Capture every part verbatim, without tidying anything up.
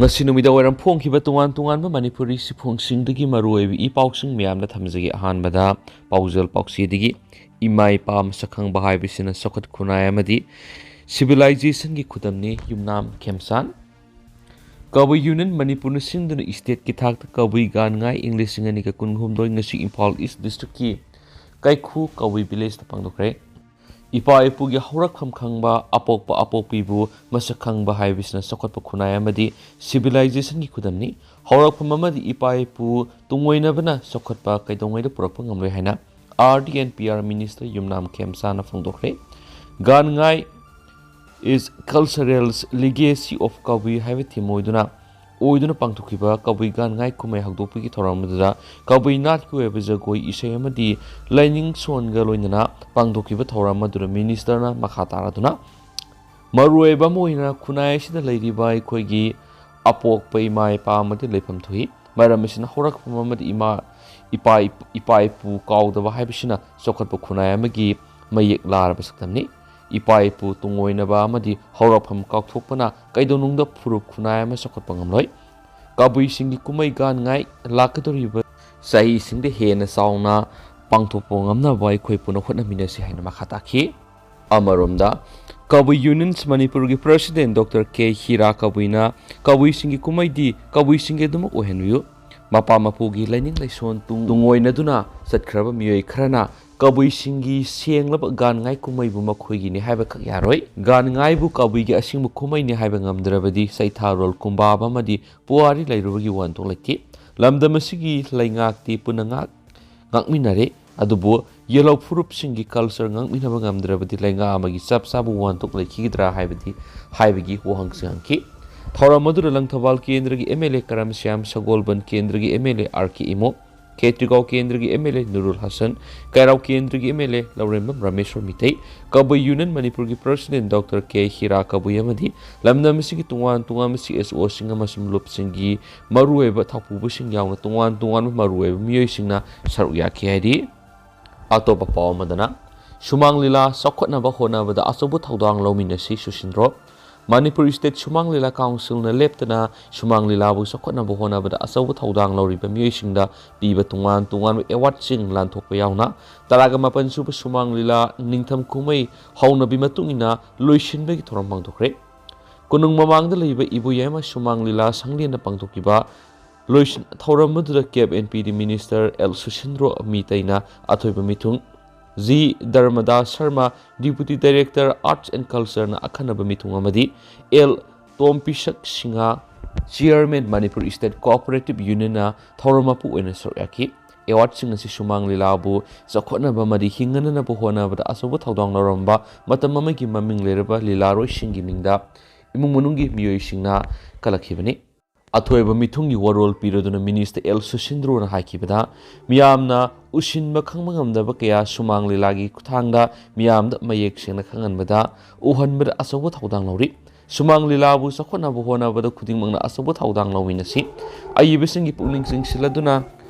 ꯉꯁꯤ ꯅꯨꯃꯤꯗꯥꯡ ꯋꯥꯏꯔꯝ ꯐꯣꯡꯈꯤꯕ ꯇꯣꯉꯥꯟ ꯇꯣꯉꯥꯟꯕ ꯃꯅꯤꯄꯨꯔꯤ ꯁꯤꯐꯣꯡꯁꯤꯡꯗꯒꯤ ꯃꯔꯨꯑꯣꯏꯕ ꯏ ꯄꯥꯎꯁꯤꯡ ꯃꯌꯥꯝꯗ ꯊꯝꯖꯒꯦ꯫ ꯑꯍꯥꯟꯕꯗ ꯄꯥꯎꯖꯦꯜ ꯄꯥꯎꯆꯦꯗꯒꯤ ꯏꯃꯥ ꯏꯄꯥ ꯃꯁꯛ ꯈꯪꯕ ꯍꯥꯏꯕꯁꯤꯅ ꯆꯥꯎꯈꯠ ꯈꯨꯟꯅꯥꯏ ꯑꯃꯗꯤ ꯁꯤꯚꯤꯂꯥꯏꯖꯦꯁꯟꯒꯤ ꯈꯨꯗꯝꯅꯤ ꯌꯨꯝꯅꯥꯝ ꯈꯦꯝꯆꯥꯟ꯫ ꯀꯕꯨꯏ ꯌꯨꯅꯤꯌꯟ ꯃꯅꯤꯄꯨꯔꯅ ꯁꯤꯟꯗꯨꯅ ꯏꯁꯇꯦꯠꯀꯤ ꯊꯥꯛꯇ ꯀꯕꯨꯏ ꯒꯥꯟ ꯉꯥꯏ ꯏꯪ ꯂꯤꯁꯤꯡ ꯑꯅꯤꯒ ꯀꯨꯟꯍꯨꯝꯗꯣꯏ ꯉꯁꯤ ꯏꯝꯐꯥꯜ ꯏꯁ ꯗꯤꯁꯇ꯭ꯔꯤꯛꯀꯤ ꯀꯩꯈꯨ ꯀꯕꯨꯏ ꯚꯤꯂꯦꯖꯇ ꯄꯥꯡꯊꯣꯛꯈ꯭ꯔꯦ꯫ ꯏꯄꯥ ꯏꯄꯨꯒꯤ ꯍꯧꯔꯛꯐꯝ ꯈꯪꯕ, ꯑꯄꯣꯛꯄ ꯑꯄꯣꯛꯄꯤꯕꯨ ꯃꯁꯛ ꯈꯪꯕ ꯍꯥꯏꯕꯁꯤꯅ ꯆꯥꯎꯈꯠꯄ ꯈꯨꯟꯅꯥꯏ ꯑꯃꯗꯤ ꯁꯤꯚꯤꯂꯥꯏꯖꯦꯁꯟꯒꯤ ꯈꯨꯗꯝꯅꯤ꯫ ꯍꯧꯔꯛꯐꯝ ꯑꯃꯗꯤ ꯏꯄꯥ ꯏꯄꯨ ꯇꯨꯡꯑꯣꯏꯅꯕꯅ ꯆꯥꯎꯈꯠꯄ ꯀꯩꯗꯧꯉꯩꯗ ꯄꯨꯔꯛꯄ ꯉꯝꯂꯣꯏ ꯍꯥꯏꯅ R D and P R minister ꯌꯨꯝꯅꯥꯝ ꯈꯦꯝꯆꯥꯟꯅ ꯐꯣꯡꯗꯣꯛꯈ꯭ꯔꯦ꯫ ꯒꯥꯟ ꯉꯥꯏ is cultural legacy of ꯀꯕꯨꯏ ꯍꯥꯏꯕ ꯊꯤꯝ ꯑꯣꯏꯗꯨꯅ ꯑꯣꯏꯗꯨꯅ ꯄꯥꯡꯊꯣꯛꯈꯤꯕ ꯀꯕꯨꯏ ꯒꯥꯟ ꯉꯥꯏ ꯀꯨꯝꯍꯩ ꯍꯧꯗꯣꯛꯄꯒꯤ ꯊꯧꯔꯝ ꯑꯗꯨꯗ ꯀꯕꯨꯏ ꯅꯥꯠꯀꯤ ꯑꯣꯏꯕ ꯖꯒꯣꯏ, ꯏꯁꯩ ꯑꯃꯗꯤ ꯂꯥꯏꯅꯤꯡ ꯁꯣꯟꯒ ꯂꯣꯏꯅꯅ ꯄꯥꯡꯊꯣꯛꯈꯤꯕ ꯊꯧꯔꯝ ꯑꯗꯨꯗ ministerꯅ ꯃꯈꯥ ꯇꯥꯔꯗꯨꯅ ꯃꯔꯨꯑꯣꯏꯕ ꯑꯃ ꯑꯣꯏꯅ ꯈꯨꯟꯅꯥꯏ ꯑꯁꯤꯗ ꯂꯩꯔꯤꯕ ꯑꯩꯈꯣꯏꯒꯤ ꯑꯄꯣꯛꯄ ꯏꯃꯥ ꯏꯄꯥ ꯑꯃꯗꯤ ꯂꯩꯐꯝ ꯊꯣꯛꯏ꯫ ꯃꯔꯝ ꯑꯁꯤꯅ ꯍꯧꯔꯛꯐꯝ ꯑꯃꯗꯤ ꯏꯃꯥ ꯏꯄꯥ ꯏꯄꯥ ꯏꯄꯨ ꯀꯥꯎꯗꯕ ꯍꯥꯏꯕꯁꯤꯅ ꯆꯥꯎꯈꯠꯄ ꯈꯨꯟꯅꯥꯏ ꯑꯃꯒꯤ ꯃꯌꯦꯛ ꯂꯥꯔꯕ ꯁꯛꯇꯝꯅꯤ꯫ ꯏꯄꯥ ꯏꯄꯨ ꯇꯨꯡꯑꯣꯏꯅꯕ ꯑꯃꯗꯤ ꯍꯧꯔꯛꯐꯝ ꯀꯥꯎꯊꯣꯛꯄꯅ ꯀꯩꯗꯧꯅꯨꯡꯗ ꯐꯨꯔꯨꯞ ꯈꯨꯟꯅꯥꯏ ꯑꯃ ꯆꯥꯎꯈꯠꯄ ꯉꯝꯂꯣꯏ꯫ ꯀꯕꯨꯏꯁꯤꯡꯒꯤ ꯀꯨꯝꯍꯩ ꯒꯥꯟ ꯉꯥꯏ ꯂꯥꯛꯀꯗꯧꯔꯤꯕ ꯆꯍꯤꯁꯤꯡꯗ ꯍꯦꯟꯅ ꯆꯥꯎꯅ ꯄꯥꯡꯊꯣꯛꯄ ꯉꯝꯅꯕ ꯑꯩꯈꯣꯏ ꯄꯨꯟꯅ ꯍꯣꯠꯅꯃꯤꯟꯅꯁꯤ ꯍꯥꯏꯅ ꯃꯈꯥ ꯇꯥꯈꯤ꯫ ꯑꯃꯔꯣꯝꯗ ꯀꯕꯨꯏ ꯌꯨꯅꯤꯌꯟꯁ ꯃꯅꯤꯄꯨꯔꯒꯤ ꯄ꯭ꯔꯁꯤꯗꯦꯟ ꯗꯣꯛꯇꯔ ꯀꯦ ꯍꯤꯔꯥ ꯀꯕꯨꯏꯅ ꯀꯕꯨꯏꯁꯤꯡꯒꯤ ꯀꯨꯝꯍꯩꯗꯤ ꯀꯕꯨꯏꯁꯤꯡꯒꯤ ꯑꯗꯨꯃꯛ ꯑꯣꯏꯍꯟꯕꯤꯌꯨ꯫ ꯃꯄꯥ ꯃꯄꯨꯒꯤ ꯂꯥꯏꯅꯤꯡ ꯂꯥꯏꯁꯣꯟ ꯇꯨꯡ ꯇꯨꯡꯑꯣꯏꯅꯗꯨꯅ ꯆꯠꯈ꯭ꯔꯕ ꯃꯤꯑꯣꯏ ꯈꯔꯅ ꯀꯕꯨꯏꯁꯤꯡꯒꯤ ꯁꯦꯡꯂꯕ ꯒꯥꯟ ꯉꯥꯏ ꯀꯨꯝꯍꯩꯕꯨ ꯃꯈꯣꯏꯒꯤꯅꯤ ꯍꯥꯏꯕꯈꯛ ꯌꯥꯔꯣꯏ꯫ ꯒꯥꯟ ꯉꯥꯏꯕꯨ ꯀꯕꯨꯏꯒꯤ ꯑꯁꯦꯡꯕ ꯀꯨꯝꯍꯩꯅꯤ ꯍꯥꯏꯕ ꯉꯝꯗ꯭ꯔꯕꯗꯤ ꯆꯩꯊꯥꯔꯣꯜ ꯀꯨꯝꯕꯥꯕ ꯑꯃꯗꯤ ꯄꯨꯋꯥꯔꯤ ꯂꯩꯔꯨꯕꯒꯤ ꯋꯥꯍꯟꯊꯣꯛ ꯂꯩꯇꯦ꯫ ꯂꯝꯗꯝ ꯑꯁꯤꯒꯤ ꯂꯩꯉꯥꯛꯇꯤ ꯄꯨꯟꯅ ꯉꯥꯛ ꯉꯥꯛꯃꯤꯟꯅꯔꯦ꯫ ꯑꯗꯨꯕꯨ ꯌꯦꯜꯍꯧ ꯐꯨꯔꯨꯞꯁꯤꯡꯒꯤ culture ꯉꯥꯛꯃꯤꯟꯅꯕ ꯉꯝꯗ꯭ꯔꯕꯗꯤ ꯂꯩꯉꯥꯛ ꯑꯃꯒꯤ ꯆꯞ ꯆꯥꯕ ꯋꯥꯍꯟꯊꯣꯛ ꯂꯩꯈꯤꯒꯗ꯭ꯔꯥ ꯍꯥꯏꯕꯗꯤ ꯍꯥꯏꯕꯒꯤ ꯋꯥꯍꯪꯁꯤꯡ ꯍꯪꯈꯤ꯫ ꯊꯧꯔꯝ ꯑꯗꯨꯗ ꯂꯪꯊꯕꯥꯜ ꯀꯦꯟꯗ꯭ꯔꯒꯤ M L A ꯀꯔꯝ ꯁ꯭ꯌꯥꯝ, ꯁꯒꯣꯜꯕꯟ ꯀꯦꯟꯗ꯭ꯔꯒꯤ M L A R K Imo, ꯈꯦꯇ꯭ꯔꯤꯒꯥꯎ ꯀꯦꯟꯗ꯭ꯔꯒꯤ M L A ꯅꯨꯔꯨꯜ ꯍꯁꯟ, ꯀꯩꯔꯥꯎ ꯀꯦꯟꯗ꯭ꯔꯒꯤ M L A Laurembam Rameshor Meitei, Kabui union ꯃꯅꯤꯄꯨꯔꯒꯤ president doctor K Hira Kabui ꯑꯃꯗꯤ ꯂꯝꯗꯝ ꯑꯁꯤꯒꯤ ꯇꯣꯉꯥꯟ ꯇꯣꯉꯥꯟꯕ C S Oꯁꯤꯡ ꯑꯃꯁꯨꯡ ꯂꯨꯞꯁꯤꯡꯒꯤ ꯃꯔꯨꯑꯣꯏꯕ ꯊꯧꯄꯨꯕꯁꯤꯡ ꯌꯥꯎꯅ ꯇꯣꯉꯥꯟ ꯇꯣꯉꯥꯟꯕ ꯃꯔꯨꯑꯣꯏꯕ ꯃꯤꯑꯣꯏꯁꯤꯡꯅ ꯁꯔꯨꯛ ꯌꯥꯈꯤ ꯍꯥꯏꯔꯤ꯫ ꯑꯇꯣꯞꯄ ꯄꯥꯎ ꯑꯃꯗꯅ, ꯁꯨꯃꯥꯡ ꯂꯤꯂꯥ ꯆꯥꯎꯈꯠꯅꯕ ꯍꯣꯠꯅꯕꯗ ꯑꯆꯧꯕ ꯊꯧꯗꯥꯡ ꯂꯧꯃꯤꯟꯅꯁꯤ ꯁꯨꯁꯤꯟꯗ꯭ꯔꯣ꯫ ꯃꯅꯤꯄꯨꯔ ꯁ꯭ꯇꯦꯠ ꯁꯨꯃꯥꯡ ꯂꯤꯂꯥ ꯀꯥꯎꯟꯁꯤꯜꯅ ꯂꯦꯞꯇꯅ ꯁꯨꯃꯥꯡ ꯂꯤꯂꯥꯕꯨ ꯆꯥꯎꯈꯠꯅꯕ ꯍꯣꯠꯅꯕꯗ ꯑꯆꯧꯕ ꯊꯧꯗꯥꯡ ꯂꯧꯔꯤꯕ ꯃꯤꯑꯣꯏꯁꯤꯡꯗ ꯄꯤꯕ ꯇꯣꯉꯥꯟ ꯇꯣꯉꯥꯟꯕ ꯑꯦꯋꯥꯔꯗꯁꯤꯡ ꯂꯥꯟꯊꯣꯛꯄ ꯌꯥꯎꯅ ꯇꯔꯥꯒ ꯃꯥꯄꯟ ꯁꯨꯕ ꯁꯨꯃꯥꯡ ꯂꯤꯂꯥ ꯅꯤꯡꯊꯝ ꯀꯨꯝꯍꯩ ꯍꯧꯅꯕꯤ ꯃꯇꯨꯡ ꯏꯟꯅ ꯂꯣꯏꯁꯤꯟꯕꯒꯤ ꯊꯧꯔꯝ ꯄꯥꯡꯊꯣꯛꯈ꯭ꯔꯦ꯫ ꯀꯣꯅꯨꯡ ꯃꯃꯥꯡꯗ ꯂꯩꯕ ꯏꯕꯣꯌꯥꯏꯃ ꯁꯨꯃꯥꯡ ꯂꯤꯂꯥ ꯁꯪꯂꯦꯟꯗ ꯄꯥꯡꯊꯣꯛꯈꯤꯕ ꯂꯣꯏꯁꯤꯟ ꯊꯧꯔꯝ ꯑꯗꯨꯗ ꯀꯦꯞ N P D minister L Susindro ꯃꯤꯇꯩꯅ ꯑꯊꯣꯏꯕ ꯃꯤꯊꯨꯡ, G Dharmadas Sharma, deputy director arts and ꯀꯜꯆꯔꯅ ꯑꯈꯟꯅꯕ ꯃꯤꯊꯨꯡ ꯑꯃꯗꯤ L Tompisak Singh, chairman Manipur state cooperative ꯌꯨꯅꯤꯌꯟꯅ ꯊꯧꯔꯝ ꯃꯄꯨ ꯑꯣꯏꯅ ꯁꯔꯨꯛ ꯌꯥꯈꯤ꯫ ꯑꯦꯋꯥꯔꯗꯁꯤꯡ ꯑꯁꯤ ꯁꯨꯃꯥꯡ ꯂꯤꯂꯥꯕꯨ ꯆꯥꯎꯈꯠꯅꯕ ꯑꯃꯗꯤ ꯍꯤꯡꯍꯟꯅꯅꯕ ꯍꯣꯠꯅꯕꯗ ꯑꯆꯧꯕ ꯊꯧꯗꯥꯡ ꯂꯧꯔꯝꯕ ꯃꯇꯝ ꯑꯃꯒꯤ ꯃꯃꯤꯡ ꯂꯩꯔꯕ ꯂꯤꯂꯥꯔꯣꯏꯁꯤꯡꯒꯤ ꯃꯤꯡꯗ ꯏꯃꯨꯡ ꯃꯅꯨꯡꯒꯤ ꯃꯤꯑꯣꯏꯁꯤꯡꯅ ꯀꯜꯂꯛꯈꯤꯕꯅꯤ꯫ ꯑꯊꯣꯏꯕ ꯃꯤꯊꯨꯡꯒꯤ ꯋꯥꯔꯣꯜ ꯄꯤꯔꯗꯨꯅ ꯃꯤꯅꯤꯁꯇꯔ ꯑꯦꯜ ꯁꯨꯁꯤꯟꯗ꯭ꯔꯣꯅ ꯍꯥꯏꯈꯤꯕꯗ, ꯃꯤꯌꯥꯝꯅ ꯎꯁꯤꯟꯕ ꯈꯪꯕ ꯉꯝꯗꯕ ꯀꯌꯥ ꯁꯨꯃꯥꯡ ꯂꯤꯂꯥꯒꯤ ꯈꯨꯠꯊꯥꯡꯗ ꯃꯤꯌꯥꯝꯗ ꯃꯌꯦꯛ ꯁꯦꯡꯅ ꯈꯪꯍꯟꯕꯗ, ꯎꯍꯟꯕꯗ ꯑꯆꯧꯕ ꯊꯧꯗꯥꯡ ꯂꯧꯔꯤ꯫ ꯁꯨꯃꯥꯡ ꯂꯤꯂꯥꯕꯨ ꯆꯥꯎꯈꯠꯅꯕ ꯍꯣꯠꯅꯕꯗ ꯈꯨꯗꯤꯡꯃꯛꯅ ꯑꯆꯧꯕ ꯊꯧꯗꯥꯡ ꯂꯧꯃꯤꯟꯅꯁꯤ꯫ ꯑꯏꯕꯁꯤꯡꯒꯤ ꯄꯨꯛꯅꯤꯡ ꯆꯤꯡꯁꯤꯜꯂꯗꯨꯅ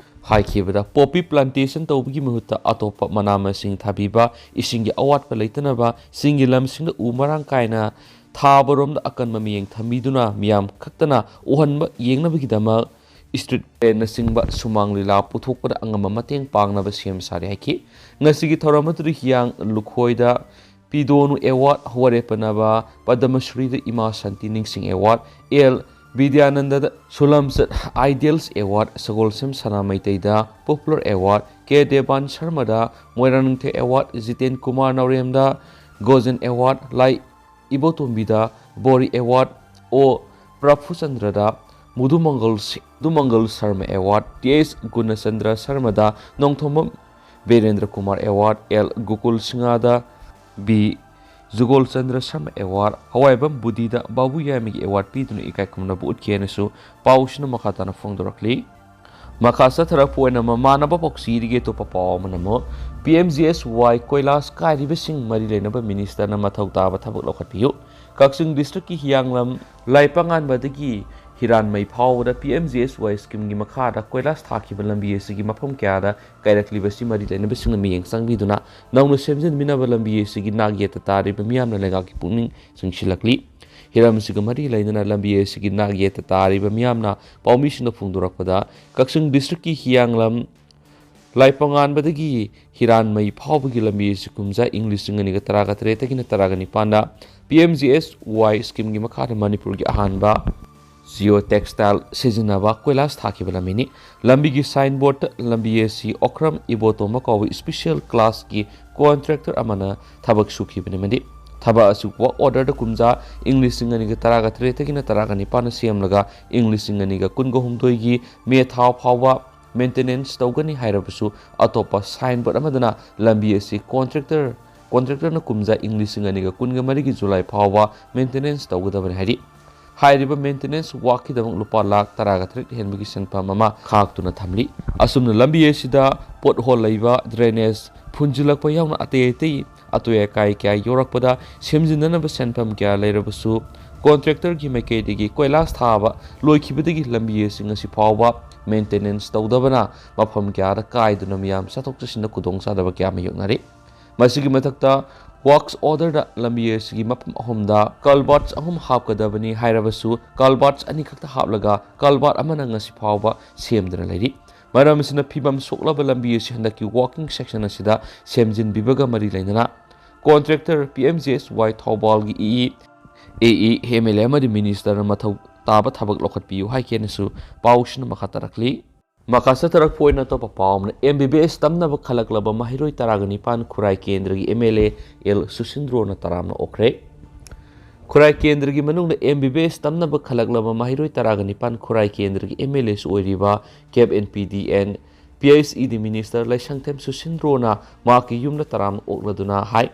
ꯍꯥꯏꯈꯤꯕꯗ, ꯄꯣꯄꯤ ꯄ꯭ꯂꯥꯟꯇꯦꯁꯟ ꯇꯧꯕꯒꯤ ꯃꯍꯨꯠꯇ ꯑꯇꯣꯞꯄ ꯃꯅꯥ ꯃꯁꯤꯡ ꯊꯥꯕꯤꯕ, ꯏꯁꯤꯡꯒꯤ ꯑꯋꯥꯠꯄ ꯂꯩꯇꯅꯕ, ꯆꯤꯡꯒꯤ ꯂꯝꯁꯤꯡꯗ ꯎ ꯃꯔꯥꯡ ꯀꯥꯏꯅ ꯊꯥꯕꯔꯣꯝꯗ ꯑꯀꯟꯕ ꯃꯤꯠꯌꯦꯡ ꯊꯝꯕꯤꯗꯨꯅ, ꯃꯤꯌꯥꯝ ꯈꯛꯇꯅ ꯎꯍꯟꯕ ꯌꯦꯡꯅꯕꯒꯤꯗꯃꯛ ꯏꯁꯇ꯭ꯔꯤꯠ ꯄꯦꯟꯅꯆꯤꯡꯕ ꯁꯨꯃꯥꯡ ꯂꯤꯂꯥ ꯄꯨꯊꯣꯛꯄꯗ ꯑꯉꯝꯕ ꯃꯇꯦꯡ ꯄꯥꯡꯅꯕ ꯁꯦꯝ ꯁꯥꯔꯤ ꯍꯥꯏꯈꯤ꯫ ꯉꯁꯤꯒꯤ ꯊꯧꯔꯝ ꯑꯗꯨꯗ ꯍꯤꯌꯥꯡ ꯂꯨꯈꯣꯏꯗ ꯄꯤꯗꯣꯅꯨ award, ꯋꯥꯔꯦꯞꯄꯅꯕ ꯄꯗꯃꯁ꯭ꯔꯤꯗ Ima Shanti Ningshing award, L ꯕꯤꯗ꯭ꯌꯥꯅꯟꯗꯗ ꯁꯨꯂꯝꯆꯠ ꯑꯥꯏꯗꯤꯌꯜꯁ ꯑꯦꯋꯥꯔꯗ, ꯁꯒꯣꯜꯁꯦꯝ ꯁꯅꯥꯃꯩꯇꯩꯗ ꯄꯣꯄꯨꯂꯔ ꯑꯦꯋꯥꯔꯗ, ꯀꯦ ꯗꯦꯕꯥꯟ ꯁꯔꯃꯗ ꯃꯣꯏꯔꯥꯡꯅꯤꯡꯊꯦ ꯑꯦꯋꯥꯔꯗ, ꯖꯤꯇꯦꯟ ꯀꯨꯃꯥꯔ ꯅꯥꯎꯔꯦꯝꯗ ꯒꯣꯖꯦꯟ ꯑꯦꯋꯥꯔꯗ, ꯂꯥꯏ ꯏꯕꯣꯇꯣꯝꯕꯤꯗ ꯕꯣꯔꯤ ꯑꯦꯋꯥꯔꯗ, ꯑꯣ ꯄ꯭ꯔꯐꯨꯆꯟꯗ꯭ꯔꯗ ꯃꯨꯗꯨꯃꯪꯒꯜ ꯁꯤ-, Mudumangal Sharma award, T S Gunachandra ꯁꯔꯃꯗ ꯅꯣꯡꯊꯣꯝꯕꯝ ꯕꯤꯔꯦꯟꯗ꯭ꯔ ꯀꯨꯃꯥꯔ ꯑꯦꯋꯥꯔꯗ, ꯑꯦꯜ ꯒꯣꯀꯨꯜ ꯁꯤꯡꯍꯗ ꯕꯤ ꯖꯨꯒꯣꯜ ꯆꯟꯗ꯭ꯔ ꯁꯔꯃ ꯑꯦꯋꯥꯔꯗ, ꯍꯋꯥꯏꯕꯝ ꯕꯨꯙꯤꯗ ꯕꯥꯕꯨ ꯌꯥꯏꯃꯒꯤ ꯑꯦꯋꯥꯔꯗ ꯄꯤꯗꯨꯅ ꯏꯀꯥꯏ ꯈꯨꯝꯅꯕ ꯎꯠꯈꯤ ꯍꯥꯏꯅꯁꯨ ꯄꯥꯎꯁꯤꯅ ꯃꯈꯥ ꯇꯥꯅ ꯐꯣꯡꯗꯣꯔꯛꯂꯤ꯫ ꯃꯈꯥ ꯆꯠꯊꯔꯛꯄ ꯑꯣꯏꯅ ꯃꯃꯥꯟꯅꯕ ꯄꯥꯎꯆꯦꯗꯒꯤ ꯑꯇꯣꯞꯄ ꯄꯥꯎ ꯑꯃꯅ ꯑꯃꯨꯛ, ꯄꯤ ꯑꯦꯝ ꯖꯤ ꯑꯦꯁ ꯋꯥꯏ ꯀꯣꯏꯂꯥꯁ ꯀꯥꯏꯔꯤꯕꯁꯤꯡ ꯃꯔꯤ ꯂꯩꯅꯕ ꯃꯤꯅꯤꯁꯇꯔꯅ ꯃꯊꯧ ꯇꯥꯕ ꯊꯕꯛ ꯂꯧꯈꯠꯄꯤꯌꯨ꯫ ꯀꯛꯆꯤꯡ ꯗꯤꯁꯇ꯭ꯔꯤꯛꯀꯤ ꯍꯤꯌꯥꯡꯂꯝ ꯂꯥꯏꯄꯉꯥꯟꯕꯗꯒꯤ ꯍꯤꯔꯥꯟꯃꯩ ꯐꯥꯎꯕꯗ ꯄꯤ ꯑꯦꯝ ꯖꯤ ꯑꯦꯁ ꯋꯥꯏ ꯁ꯭ꯀꯤꯝꯒꯤ ꯃꯈꯥꯗ ꯀꯣꯏꯂꯥꯁ ꯊꯥꯈꯤꯕ ꯂꯝꯕꯤ ꯑꯁꯤꯒꯤ ꯃꯐꯝ ꯀꯌꯥꯗ ꯀꯥꯏꯔꯛꯂꯤꯕꯁꯤ ꯃꯔꯤ ꯂꯩꯅꯕꯁꯤꯡꯅ ꯃꯤꯠꯌꯦꯡ ꯆꯪꯕꯤꯗꯨꯅ ꯅꯧꯅ ꯁꯦꯝꯖꯤꯟꯕꯤꯅꯕ ꯂꯝꯕꯤ ꯑꯁꯤꯒꯤ ꯅꯥꯛ ꯌꯦꯠꯇ ꯇꯥꯔꯤꯕ ꯃꯤꯌꯥꯝꯅ ꯂꯩꯉꯥꯛꯀꯤ ꯄꯨꯛꯅꯤꯡ ꯆꯤꯡꯁꯤꯜꯂꯛꯂꯤ꯫ ꯍꯤꯔꯝꯁꯤꯒ ꯃꯔꯤ ꯂꯩꯅꯅ ꯂꯝꯕꯤ ꯑꯁꯤꯒꯤ ꯅꯥꯛꯌꯦꯠꯇ ꯇꯥꯔꯤꯕ ꯃꯤꯌꯥꯝꯅ ꯄꯥꯎꯃꯤꯁꯤꯡꯗ ꯐꯣꯡꯗꯣꯔꯛꯄꯗ, ꯀꯛꯆꯤꯡ district ꯀꯤ ꯍꯤꯌꯥꯡꯂꯝ ꯂꯥꯏꯄꯉꯥꯟꯕꯗꯒꯤ ꯍꯤꯔꯥꯟꯃꯩ ꯐꯥꯎꯕꯒꯤ ꯂꯝꯕꯤ ꯑꯁꯤ ꯀꯨꯝꯖꯥ ꯏꯪ ꯂꯤꯁꯤꯡ ꯑꯅꯤꯒ ꯇꯔꯥꯒ ꯇꯔꯦꯠꯇꯒꯤꯅ ꯇꯔꯥꯒ ꯅꯤꯄꯥꯟꯗ P M G S Y scheme ꯒꯤ ꯃꯈꯥꯗ ꯃꯅꯤꯄꯨꯔꯒꯤ ꯑꯍꯥꯟꯕ geotextile ꯁꯤꯖꯤꯟꯅꯕ ꯀꯣꯏꯂꯥꯁ ꯊꯥꯈꯤꯕ ꯂꯝꯕꯤꯅꯤ꯫ ꯂꯝꯕꯤꯒꯤ signboard ꯇ ꯂꯝꯕꯤ ꯑꯁꯤ ꯑꯣꯀ꯭ꯔꯝ ꯏꯕꯣꯇꯣꯝꯕ ꯀꯧꯕ special class ꯀꯤ contractor ꯑꯃꯅ ꯊꯕꯛ ꯁꯨꯈꯤꯕꯅꯤ, ꯑꯃꯗꯤ ꯊꯕꯛ ꯑꯁꯤ work order ꯗ ꯀꯨꯝꯖꯥ ꯏꯪ ꯂꯤꯁꯤꯡ ꯑꯅꯤꯒ ꯇꯔꯥꯒ ꯇꯔꯦꯠꯇꯒꯤꯅ ꯇꯔꯥꯒ ꯅꯤꯄꯥꯟꯗ ꯁꯦꯝꯂꯒ ꯏꯪ ꯂꯤꯁꯤꯡ ꯑꯅꯤꯒ ꯀꯨꯟꯒ ꯍꯨꯝꯗꯣꯏꯒꯤ ꯃꯦ ꯊꯥ ꯐꯥꯎꯕ maintenance ꯇꯧꯒꯅꯤ ꯍꯥꯏꯔꯕꯁꯨ, ꯑꯇꯣꯞꯄ signboard ꯑꯃꯗꯅ ꯂꯝꯕꯤ ꯑꯁꯤ contractor, contractor ꯅ ꯀꯨꯝꯖꯥ ꯏꯪ ꯂꯤꯁꯤꯡ ꯑꯅꯤꯒ ꯀꯨꯟꯒ ꯃꯔꯤꯒꯤ ꯖꯨꯂꯥꯏ ꯐꯥꯎꯕ maintenance ꯇꯧꯒꯗꯕꯅꯤ ꯍꯥꯏꯔꯤ꯫ ꯍꯥꯏꯔꯤꯕ maintenance work ꯀꯤꯗꯃꯛ ꯂꯨꯄꯥ ꯂꯥꯈ ꯇꯔꯥꯒ ꯇꯔꯦꯠ ꯍꯦꯟꯕꯒꯤ ꯁꯦꯟꯐꯝ ꯑꯃ ꯈꯥꯛꯇꯨꯅ ꯊꯝꯂꯤ꯫ ꯑꯁꯨꯝꯅ ꯂꯝꯕꯤ ꯑꯁꯤꯗ pothole ꯂꯩꯕ, drainage ꯐꯨꯟꯖꯤꯜꯂꯛꯄ ꯌꯥꯎꯅ ꯑꯇꯩ ꯑꯇꯩ ꯑꯇꯣꯏ ꯑꯀꯥꯏ ꯀꯌꯥ ꯌꯧꯔꯛꯄꯗ ꯁꯦꯝꯖꯤꯟꯅꯅꯕ ꯁꯦꯟꯐꯝ ꯀꯌꯥ ꯂꯩꯔꯕꯁꯨ, contractor ꯒꯤ ꯃꯥꯏꯀꯩꯗꯒꯤ ꯀꯣꯏꯂꯥꯁ ꯊꯥꯕ ꯂꯣꯏꯈꯤꯕꯗꯒꯤ ꯂꯝꯕꯤ ꯑꯁꯤ ꯉꯁꯤ ꯐꯥꯎꯕ maintenance ꯇꯧꯗꯕꯅ ꯃꯐꯝ ꯀꯌꯥꯗ ꯀꯥꯏꯗꯨꯅ ꯃꯤꯌꯥꯝ ꯆꯠꯊꯣꯛ ꯆꯠꯁꯤꯟꯗ ꯈꯨꯗꯣꯡꯆꯥꯗꯕ ꯀꯌꯥ ꯃꯥꯌꯣꯛꯅꯔꯤ꯫ ꯃꯁꯤꯒꯤ ꯃꯊꯛꯇ, works order ꯗ ꯂꯝꯕꯤ ꯑꯁꯤꯒꯤ ꯃꯐꯝ ꯑꯍꯨꯝꯗ culverts ꯑꯍꯨꯝ ꯍꯥꯞꯀꯗꯕꯅꯤ ꯍꯥꯏꯔꯕꯁꯨ, culverts ꯑꯅꯤꯈꯛꯇ ꯍꯥꯞꯂꯒ culvert ꯑꯃꯅ ꯉꯁꯤ ꯐꯥꯎꯕ ꯁꯦꯝꯗꯨꯅ ꯂꯩꯔꯤ꯫ ꯃꯔꯝ ꯑꯁꯤꯅ, ꯐꯤꯕꯝ ꯁꯣꯛꯂꯕ ꯂꯝꯕꯤ ꯑꯁꯤ ꯍꯟꯗꯛꯀꯤ working section ꯑꯁꯤꯗ ꯁꯦꯝꯖꯤꯟꯕꯤꯕꯒ ꯃꯔꯤ ꯂꯩꯅꯅ contractor P M G S Y ꯊꯧꯕꯥꯜꯒꯤ E E, A E, M L A ꯑꯃꯗꯤ minister ꯅ ꯃꯊꯧ ꯇꯥꯕ ꯊꯕꯛ ꯂꯧꯈꯠꯄꯤꯌꯨ ꯍꯥꯏꯈꯤꯅꯁꯨ ꯄꯥꯎꯁꯤꯅ ꯃꯈꯥ ꯇꯥꯔꯛꯂꯤ꯫ ꯃꯈꯥ ꯆꯠꯊꯔꯛꯄ ꯑꯣꯏꯅ ꯑꯇꯣꯞꯄ ꯄꯥꯎ ꯑꯃꯅ, M B B S ꯇꯝꯅꯕ ꯈꯜꯂꯛꯂꯕ ꯃꯍꯩꯔꯣꯏ ꯇꯔꯥꯒ ꯅꯤꯄꯥꯟ ꯈꯨꯔꯥꯏ ꯀꯦꯟꯗ꯭ꯔꯒꯤ M L A L ꯁꯨꯁꯤꯟꯗ꯭ꯔꯣꯅ ꯇꯔꯥꯝꯅ ꯑꯣꯛꯈ꯭ꯔꯦ꯫ ꯈꯨꯔꯥꯏ ꯀꯦꯟꯗ꯭ꯔꯒꯤ ꯃꯅꯨꯡꯗ M B B S ꯇꯝꯅꯕ ꯈꯜꯂꯛꯂꯕ ꯃꯍꯩꯔꯣꯏ ꯇꯔꯥꯒ ꯅꯤꯄꯥꯟ ꯈꯨꯔꯥꯏ ꯀꯦꯟꯗ꯭ꯔꯒꯤ M L A ꯁꯨ ꯑꯣꯏꯔꯤꯕ K F N P D and P H E D minister ꯂꯩꯁꯪꯊꯦꯝ ꯁꯨꯁꯤꯟꯗ꯭ꯔꯣꯅ ꯃꯍꯥꯛꯀꯤ ꯌꯨꯝꯗ ꯇꯔꯥꯝꯅ ꯑꯣꯛꯂꯗꯨꯅ ꯍꯥꯏ,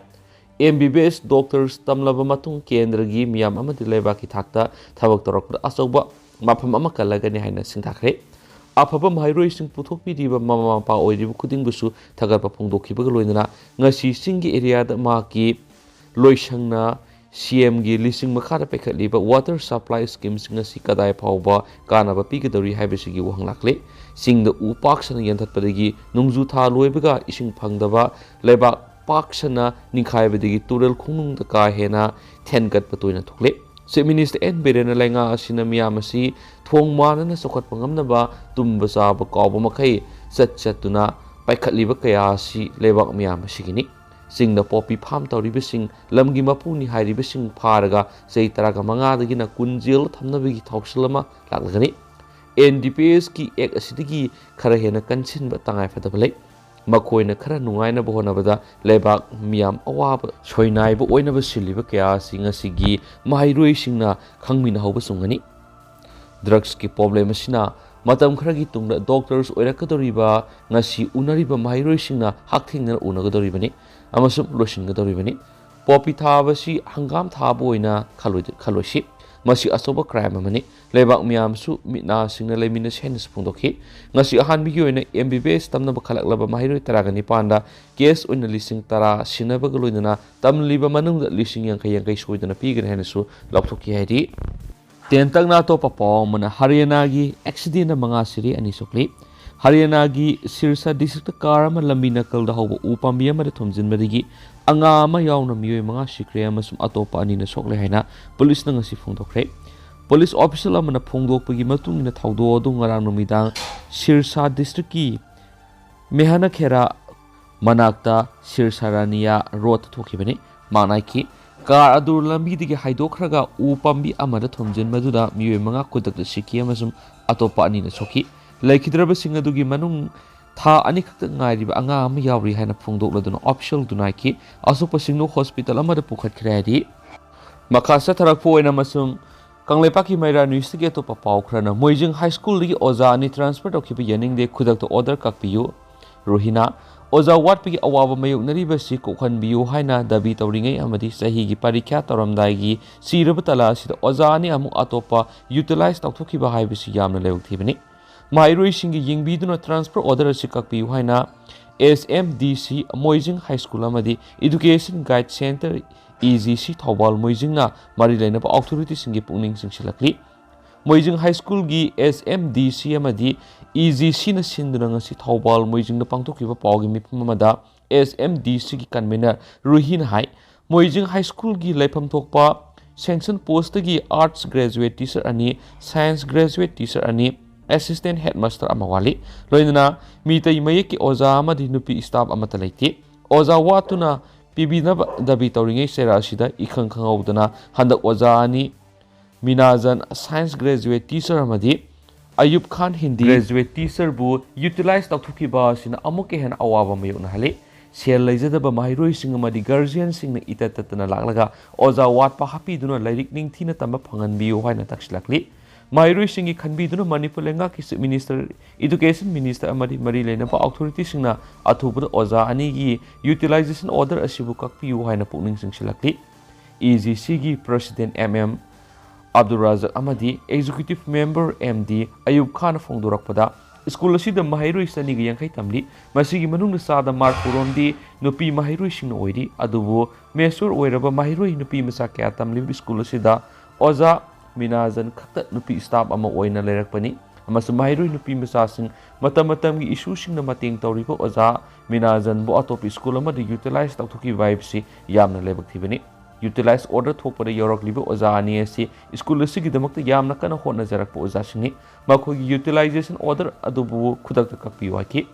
M B B S doctors ꯇꯝꯂꯕ ꯃꯇꯨꯡ ꯀꯦꯟꯗ꯭ꯔꯒꯤ ꯃꯤꯌꯥꯝ ꯑꯃꯗꯤ ꯂꯩꯕꯥꯛꯀꯤ ꯊꯥꯛꯇ ꯊꯕꯛ ꯇꯧꯔꯛꯄꯗ ꯑꯆꯧꯕ ꯃꯐꯝ ꯑꯃ ꯀꯜꯂꯒꯅꯤ ꯍꯥꯏꯅ ꯁꯤꯡꯊꯥꯈ꯭ꯔꯦ꯫ ꯑꯐꯕ ꯃꯍꯩꯔꯣꯏꯁꯤꯡ ꯄꯨꯊꯣꯛꯄꯤꯔꯤꯕ ꯃꯃꯥ ꯃꯄꯥ ꯑꯣꯏꯔꯤꯕ ꯈꯨꯗꯤꯡꯕꯨꯁꯨ ꯊꯥꯒꯠꯄ ꯐꯣꯡꯗꯣꯛꯈꯤꯕꯒ ꯂꯣꯏꯅꯅ, ꯉꯁꯤ ꯆꯤꯡꯒꯤ area ꯗ ꯃꯍꯥꯛꯀꯤ ꯂꯣꯏꯁꯪꯅ C M ꯒꯤ ꯂꯤꯁꯤꯡ ꯃꯈꯥꯗ ꯄꯥꯏꯈꯠꯂꯤꯕ water supply scheme ꯁꯤꯡ ꯑꯁꯤ ꯀꯗꯥꯏ ꯐꯥꯎꯕ ꯀꯥꯟꯅꯕ ꯄꯤꯒꯗꯧꯔꯤ ꯍꯥꯏꯕꯁꯤꯒꯤ ꯋꯥꯍꯪ ꯂꯥꯛꯂꯦ꯫ ꯆꯤꯡꯗ ꯎ ꯄꯥꯛ ꯁꯟꯅ ꯌꯥꯟꯊꯠꯄꯗꯒꯤ ꯅꯣꯡꯖꯨ ꯊꯥ ꯂꯣꯏꯕꯒ ꯏꯁꯤꯡ ꯐꯪꯗꯕ, ꯂꯩꯕꯥꯛ ꯄꯥꯛ ꯁꯟꯅ ꯅꯤꯡꯈꯥꯏꯕꯗꯒꯤ ꯇꯨꯔꯦꯜ ꯈꯣꯡꯅꯨꯡꯗ ꯀꯥ ꯍꯦꯟꯅ ꯊꯦꯟꯒꯠꯄ ꯇꯣꯏꯅ ꯊꯣꯛꯂꯦ꯫ Chief Minister N Biren ꯅ ꯂꯩꯉꯥꯛ ꯑꯁꯤꯅ ꯃꯤꯌꯥꯝ ꯑꯁꯤ ꯊꯣꯡ ꯃꯥꯟꯅꯅ ꯆꯥꯎꯈꯠꯄ ꯉꯝꯅꯕ ꯇꯨꯝꯕ ꯆꯥꯕ ꯀꯥꯎꯕ ꯃꯈꯩ ꯆꯠ ꯆꯠꯇꯨꯅ ꯄꯥꯏꯈꯠꯂꯤꯕ ꯀꯌꯥ ꯑꯁꯤ ꯂꯩꯕꯥꯛ ꯃꯤꯌꯥꯝ ꯑꯁꯤꯒꯤꯅꯤ꯫ ꯆꯤꯡꯗ ꯄꯣꯄꯤ ꯐꯥꯔꯝ ꯇꯧꯔꯤꯕꯁꯤꯡ, ꯂꯝꯒꯤ ꯃꯄꯨꯅꯤ ꯍꯥꯏꯔꯤꯕꯁꯤꯡ ꯐꯥꯔꯒ ꯆꯍꯤ ꯇꯔꯥꯃꯉꯥꯗꯒꯤꯅ ꯀꯨꯟ ꯖꯦꯜꯗ ꯊꯝꯅꯕꯒꯤ ꯊꯧꯁꯤꯜ ꯑꯃ ꯂꯥꯛꯂꯒꯅꯤ꯫ N D P S ꯀꯤ Act ꯑꯁꯤꯗꯒꯤ ꯈꯔ ꯍꯦꯟꯅ ꯀꯟꯁꯤꯟꯕ ꯇꯉꯥꯏꯐꯗꯕ ꯂꯩ꯫ ꯃꯈꯣꯏꯅ ꯈꯔ ꯅꯨꯡꯉꯥꯏꯅꯕ ꯍꯣꯠꯅꯕꯗ ꯂꯩꯕꯥꯛ ꯃꯤꯌꯥꯝ ꯑꯋꯥꯕ ꯁꯣꯏꯅꯥꯏꯕ ꯑꯣꯏꯅꯕ ꯁꯤꯜꯂꯤꯕ ꯀꯌꯥ ꯑꯁꯤ ꯉꯁꯤꯒꯤ ꯃꯍꯩꯔꯣꯏꯁꯤꯡꯅ ꯈꯪꯃꯤꯟꯅꯍꯧꯕ ꯆꯨꯝꯒꯅꯤ꯫ Drugs ꯀꯤ problem ꯑꯁꯤꯅ ꯃꯇꯝ ꯈꯔꯒꯤ ꯇꯨꯡꯗ doctors ꯑꯣꯏꯔꯛꯀꯗꯧꯔꯤꯕ ꯉꯁꯤ ꯎꯅꯔꯤꯕ ꯃꯍꯩꯔꯣꯏꯁꯤꯡꯅ ꯍꯛꯊꯦꯡꯅꯅ ꯎꯅꯒꯗꯧꯔꯤꯕꯅꯤ ꯑꯃꯁꯨꯡ ꯂꯣꯏꯁꯤꯟꯒꯗꯧꯔꯤꯕꯅꯤ꯫ ꯄꯣꯄꯤ ꯊꯥꯕꯁꯤ ꯍꯪꯒꯥꯝ ꯊꯥꯕ ꯑꯣꯏꯅ ꯈꯜꯂꯣꯏ-, ꯈꯜꯂꯣꯏꯁꯤ꯫ ꯃꯁꯤ ꯑꯆꯧꯕ crime ꯑꯃꯅꯤ꯫ ꯂꯩꯕꯥꯛ ꯃꯤꯌꯥꯝꯁꯨ ꯃꯤꯠ ꯅꯥꯁꯤꯡꯅ ꯂꯩꯃꯤꯟꯅꯁꯤ ꯍꯥꯏꯅꯁꯨ ꯐꯣꯡꯗꯣꯛꯈꯤ꯫ ꯉꯁꯤ ꯑꯍꯥꯟꯕꯒꯤ ꯑꯣꯏꯅ M B B S ꯇꯝꯅꯕ ꯈꯜꯂꯛꯂꯕ ꯃꯍꯩꯔꯣꯏ ꯇꯔꯥꯒ ꯅꯤꯄꯥꯟꯗ cash ꯑꯣꯏꯅ ꯂꯤꯁꯤꯡ ꯇꯔꯥ ꯁꯤꯟꯅꯕꯒ ꯂꯣꯏꯅꯅ ꯇꯝꯂꯤꯕ ꯃꯅꯨꯡꯗ ꯂꯤꯁꯤꯡ ꯌꯥꯡꯈꯩ ꯌꯥꯡꯈꯩ ꯁꯣꯏꯗꯅ ꯄꯤꯒꯅꯤ ꯍꯥꯏꯅꯁꯨ ꯂꯥꯎꯊꯣꯛꯈꯤ ꯍꯥꯏꯔꯤ꯫ ꯇꯦꯟꯇꯛꯅ ꯑꯇꯣꯞꯄ ꯄꯥꯎ ꯑꯃꯅ ꯍꯔꯤꯌꯥꯅꯥꯒꯤ accident ꯗ ꯃꯉꯥ ꯁꯤꯔꯦ, ꯑꯅꯤ ꯁꯣꯛꯂꯤ꯫ ꯍꯔꯤꯌꯥꯅꯥꯒꯤ ꯁꯤꯔꯁꯥ district ꯇ car ꯑꯃ ꯂꯝꯕꯤ ꯅꯥꯀꯜꯗ ꯍꯧꯕ ꯎ ꯄꯥꯝꯕꯤ ꯑꯃꯗ ꯊꯣꯝꯖꯤꯟꯕꯗꯒꯤ ꯑꯉꯥ ꯑꯃ ꯌꯥꯎꯅ ꯃꯤꯑꯣꯏ ꯃꯉꯥ ꯁꯤꯈ꯭ꯔꯦ ꯑꯃꯁꯨꯡ ꯑꯇꯣꯞꯄ ꯑꯅꯤꯅ ꯁꯣꯛꯂꯦ ꯍꯥꯏꯅ ꯄꯨꯂꯤꯁꯅ ꯉꯁꯤ ꯐꯣꯡꯗꯣꯛꯈ꯭ꯔꯦ꯫ ꯄꯨꯂꯤꯁ official ꯑꯃꯅ ꯐꯣꯡꯗꯣꯛꯄꯒꯤ ꯃꯇꯨꯡ ꯏꯟꯅ ꯊꯧꯗꯣꯛ ꯑꯗꯨ ꯉꯔꯥꯡ ꯅꯨꯃꯤꯗꯥꯡ ꯁꯤꯔꯁꯥ district ꯀꯤ ꯃꯦꯍꯥꯅꯈꯦꯔꯥ ꯃꯅꯥꯛꯇ ꯁꯤꯔꯁꯥꯔꯥꯅꯤꯌꯥ road ꯇ ꯊꯣꯛꯈꯤꯕꯅꯤ꯫ ꯃꯍꯥꯛꯅ ꯍꯥꯏꯈꯤ, car ꯑꯗꯨ ꯂꯝꯕꯤꯗꯒꯤ ꯍꯥꯏꯗꯣꯛꯈ꯭ꯔꯒ ꯎ ꯄꯥꯝꯕꯤ ꯑꯃꯗ ꯊꯣꯝꯖꯤꯟꯕꯗꯨꯗ ꯃꯤꯑꯣꯏ ꯃꯉꯥ ꯈꯨꯗꯛꯇ ꯁꯤꯈꯤ ꯑꯃꯁꯨꯡ ꯑꯇꯣꯞꯄ ꯑꯅꯤꯅ ꯁꯣꯛꯈꯤ꯫ ꯂꯩꯈꯤꯗ꯭ꯔꯕꯁꯤꯡ ꯑꯗꯨꯒꯤ ꯃꯅꯨꯡ ꯊꯥ ꯑꯅꯤꯈꯛꯇ ꯉꯥꯏꯔꯤꯕ ꯑꯉꯥꯡ ꯑꯃ ꯌꯥꯎꯔꯤ ꯍꯥꯏꯅ ꯐꯣꯡꯗꯣꯛꯂꯗꯨꯅ official ꯗꯨꯅ ꯍꯥꯏꯈꯤ, ꯑꯁꯣꯛꯄꯁꯤꯡꯗꯨ hospital ꯑꯃꯗ ꯄꯨꯈꯠꯈ꯭ꯔꯦ ꯍꯥꯏꯔꯤ꯫ ꯃꯈꯥ ꯆꯠꯊꯔꯛꯄ ꯑꯣꯏꯅ ꯑꯃꯁꯨꯡ ꯀꯪꯂꯩꯄꯥꯛꯀꯤ ꯃꯩꯔꯥ news ꯇꯒꯤ ꯑꯇꯣꯞꯄ ꯄꯥꯎ ꯈꯔꯅ, ꯃꯣꯏꯖꯤꯡ High School ꯗꯒꯤ ꯑꯣꯖꯥ ꯑꯅꯤ transfer ꯇꯧꯈꯤꯕ ꯌꯥꯅꯤꯡꯗꯦ, ꯈꯨꯗꯛꯇ order ꯀꯛꯄꯤꯌꯨ꯫ ꯔꯣꯍꯤꯅꯥ, ꯑꯣꯖꯥ ꯋꯥꯠꯄꯒꯤ ꯑꯋꯥꯕ ꯃꯥꯌꯣꯛꯅꯔꯤꯕꯁꯤ ꯀꯣꯛꯍꯟꯕꯤꯌꯨ ꯍꯥꯏꯅ ꯗꯥꯕꯤ ꯇꯧꯔꯤꯉꯩ ꯑꯃꯗꯤ ꯆꯍꯤꯒꯤ ꯄꯔꯤꯈ꯭ꯌꯥ ꯇꯧꯔꯝꯗꯥꯏꯒꯤ ꯆꯤꯔꯕ ꯇꯥꯂꯥ ꯑꯁꯤꯗ ꯑꯣꯖꯥ ꯑꯅꯤ ꯑꯃꯨꯛ ꯑꯇꯣꯞꯄ utilize ꯇꯧꯊꯣꯛꯈꯤꯕ ꯍꯥꯏꯕꯁꯤ ꯌꯥꯝꯅ ꯂꯥꯏꯕꯛ ꯊꯤꯕꯅꯤ꯫ ꯃꯍꯩꯔꯣꯏꯁꯤꯡꯒꯤ ꯌꯦꯡꯕꯤꯗꯨꯅ transfer order ꯑꯁꯤ ꯀꯛꯄꯤꯌꯨ ꯍꯥꯏꯅ S M D C ꯃꯣꯏꯖꯤꯡ High School ꯑꯃꯗꯤ Education Guide Centre, E G C, Thoubal ꯃꯣꯏꯖꯤꯡꯅ ꯃꯔꯤ ꯂꯩꯅꯕ authority ꯁꯤꯡꯒꯤ ꯄꯨꯛꯅꯤꯡ ꯆꯤꯡꯁꯤꯜꯂꯛꯂꯤ꯫ ꯃꯣꯏꯖꯤꯡ High School ꯒꯤ S M D C ꯑꯃꯗꯤ E G C ꯅ ꯁꯤꯟꯗꯨꯅ ꯉꯁꯤ ꯊꯧꯕꯥꯜ ꯃꯣꯏꯖꯤꯡꯗ ꯄꯥꯡꯊꯣꯛꯈꯤꯕ ꯄꯥꯎꯒꯤ ꯃꯤꯐꯝ ꯑꯃꯗ S M D C ꯒꯤ convener ꯔꯨꯍꯤꯅ ꯍꯥꯏ, ꯃꯣꯏꯖꯤꯡ High School ꯒꯤ ꯂꯩꯐꯝ ꯊꯣꯛꯄ Sanction postꯇꯒꯤ Arts graduate teacher ꯑꯅꯤ, Science graduate teacher ꯑꯅꯤ, Assistant headmaster ꯑꯃ ꯋꯥꯠꯂꯤ꯫ ꯂꯣꯏꯅꯅ ꯃꯤꯇꯩ ꯃꯌꯦꯛꯀꯤ ꯑꯣꯖꯥ ꯑꯃꯗꯤ ꯅꯨꯄꯤ staff ꯑꯃꯠꯇ ꯂꯩꯇꯦ꯫ ꯑꯣꯖꯥ ꯋꯥꯠꯇꯨꯅ ꯄꯤꯕꯤꯅꯕ ꯗꯥꯕꯤ ꯇꯧꯔꯤꯉꯩ ꯆꯩꯔꯥꯛ ꯑꯁꯤꯗ ꯏꯈꯪ ꯈꯪꯍꯧꯗꯅ ꯍꯟꯗꯛ ꯑꯣꯖꯥ ꯑꯅꯤ, ꯃꯤꯅꯥꯖꯟ Science graduate teacher ꯑꯃꯗꯤ ꯑꯌꯨꯕ ꯈꯥꯟ Hindi graduate teacherꯕꯨ utilize ꯇꯧꯊꯣꯛꯈꯤꯕ ꯑꯁꯤꯅ ꯑꯃꯨꯛꯀ ꯍꯦꯟꯅ ꯑꯋꯥꯕ ꯃꯥꯌꯣꯛꯅꯍꯜꯂꯤ꯫ ꯁꯦꯜ ꯂꯩꯖꯗꯕ ꯃꯍꯩꯔꯣꯏꯁꯤꯡ ꯑꯃꯗꯤ guardianꯁꯤꯡꯅ ꯏꯇꯠ ꯇꯠꯇꯅ ꯂꯥꯛꯂꯒ ꯑꯣꯖꯥ ꯋꯥꯠꯄ ꯍꯥꯞꯄꯤꯗꯨꯅ ꯂꯥꯏꯔꯤꯛ ꯅꯤꯡꯊꯤꯅ ꯇꯝꯕ ꯐꯪꯍꯟꯕꯤꯌꯨ ꯍꯥꯏꯅ ꯇꯛꯁꯤꯜꯂꯛꯂꯤ꯫ ꯃꯍꯩꯔꯣꯏꯁꯤꯡꯒꯤ ꯈꯟꯕꯤꯗꯨꯅ ꯃꯅꯤꯄꯨꯔ ꯂꯩꯉꯥꯛꯀꯤ Chief Minister, Education Minister ꯑꯃꯗꯤ ꯃꯔꯤ ꯂꯩꯅꯕ authorityꯁꯤꯡꯅ ꯑꯊꯨꯕꯗ ꯑꯣꯖꯥ ꯑꯅꯤꯒꯤ utilization order ꯑꯁꯤꯕꯨ ꯀꯛꯄꯤꯌꯨ ꯍꯥꯏꯅ ꯄꯨꯛꯅꯤꯡ ꯆꯤꯡꯁꯤꯜꯂꯛꯂꯤ꯫ EGCꯒꯤ President MM ꯑꯕꯗꯨꯜ ꯔꯥꯖꯥꯛ ꯑꯃꯗꯤ Executive Member MD ꯑꯌꯨꯕ ꯈꯥꯟꯅ ꯐꯣꯡꯗꯣꯔꯛꯄꯗ, ꯁ꯭ꯀꯨꯜ ꯑꯁꯤꯗ ꯃꯍꯩꯔꯣꯏ ꯆꯅꯤꯒ ꯌꯥꯡꯈꯩ ꯇꯝꯂꯤ꯫ ꯃꯁꯤꯒꯤ ꯃꯅꯨꯡꯗ ꯆꯥꯗ ꯃꯔꯤꯐꯨ ꯔꯣꯝꯗꯤ ꯅꯨꯄꯤ ꯃꯍꯩꯔꯣꯏꯁꯤꯡꯅ ꯑꯣꯏꯔꯤ꯫ ꯑꯗꯨꯕꯨ mature ꯑꯣꯏꯔꯕ ꯃꯍꯩꯔꯣꯏ ꯅꯨꯄꯤ ꯃꯆꯥ ꯀꯌꯥ ꯇꯝꯂꯤꯕ ꯁ꯭ꯀꯨꯜ ꯑꯁꯤꯗ ꯑꯣꯖꯥ ꯃꯤꯅꯥꯖꯟ ꯈꯛꯇ ꯅꯨꯄꯤ staff ꯑꯃ ꯑꯣꯏꯅ ꯂꯩꯔꯛꯄꯅꯤ꯫ ꯑꯃꯁꯨꯡ ꯃꯍꯩꯔꯣꯏ ꯅꯨꯄꯤ ꯃꯆꯥꯁꯤꯡ ꯃꯇꯝ ꯃꯇꯝꯒꯤ issueꯁꯤꯡꯅ ꯃꯇꯦꯡ ꯇꯧꯔꯤꯕ ꯑꯣꯖꯥ ꯃꯤꯅꯥꯖꯟꯕꯨ ꯑꯇꯣꯞꯄ ꯁ꯭ꯀꯨꯜ ꯑꯃꯗ utilize ꯇꯧꯊꯣꯛꯈꯤꯕ ꯍꯥꯏꯕꯁꯤ ꯌꯥꯝꯅ ꯂꯥꯏꯕꯛ ꯊꯤꯕꯅꯤ꯫ Utilize order ꯊꯣꯛꯄꯗ ꯌꯥꯎꯔꯛꯂꯤꯕ ꯑꯣꯖꯥ ꯑꯅꯤ ꯑꯁꯤ ꯁ꯭ꯀꯨꯜ ꯑꯁꯤꯒꯤꯗꯃꯛꯇ ꯌꯥꯝꯅ ꯀꯟꯅ ꯍꯣꯠꯅꯖꯔꯛꯄ ꯑꯣꯖꯥꯁꯤꯡꯅꯤ꯫ ꯃꯈꯣꯏꯒꯤ utilization order ꯑꯗꯨꯕꯨ ꯈꯨꯗꯛꯇ ꯀꯛꯄꯤꯌꯨ ꯍꯥꯏꯈꯤ꯫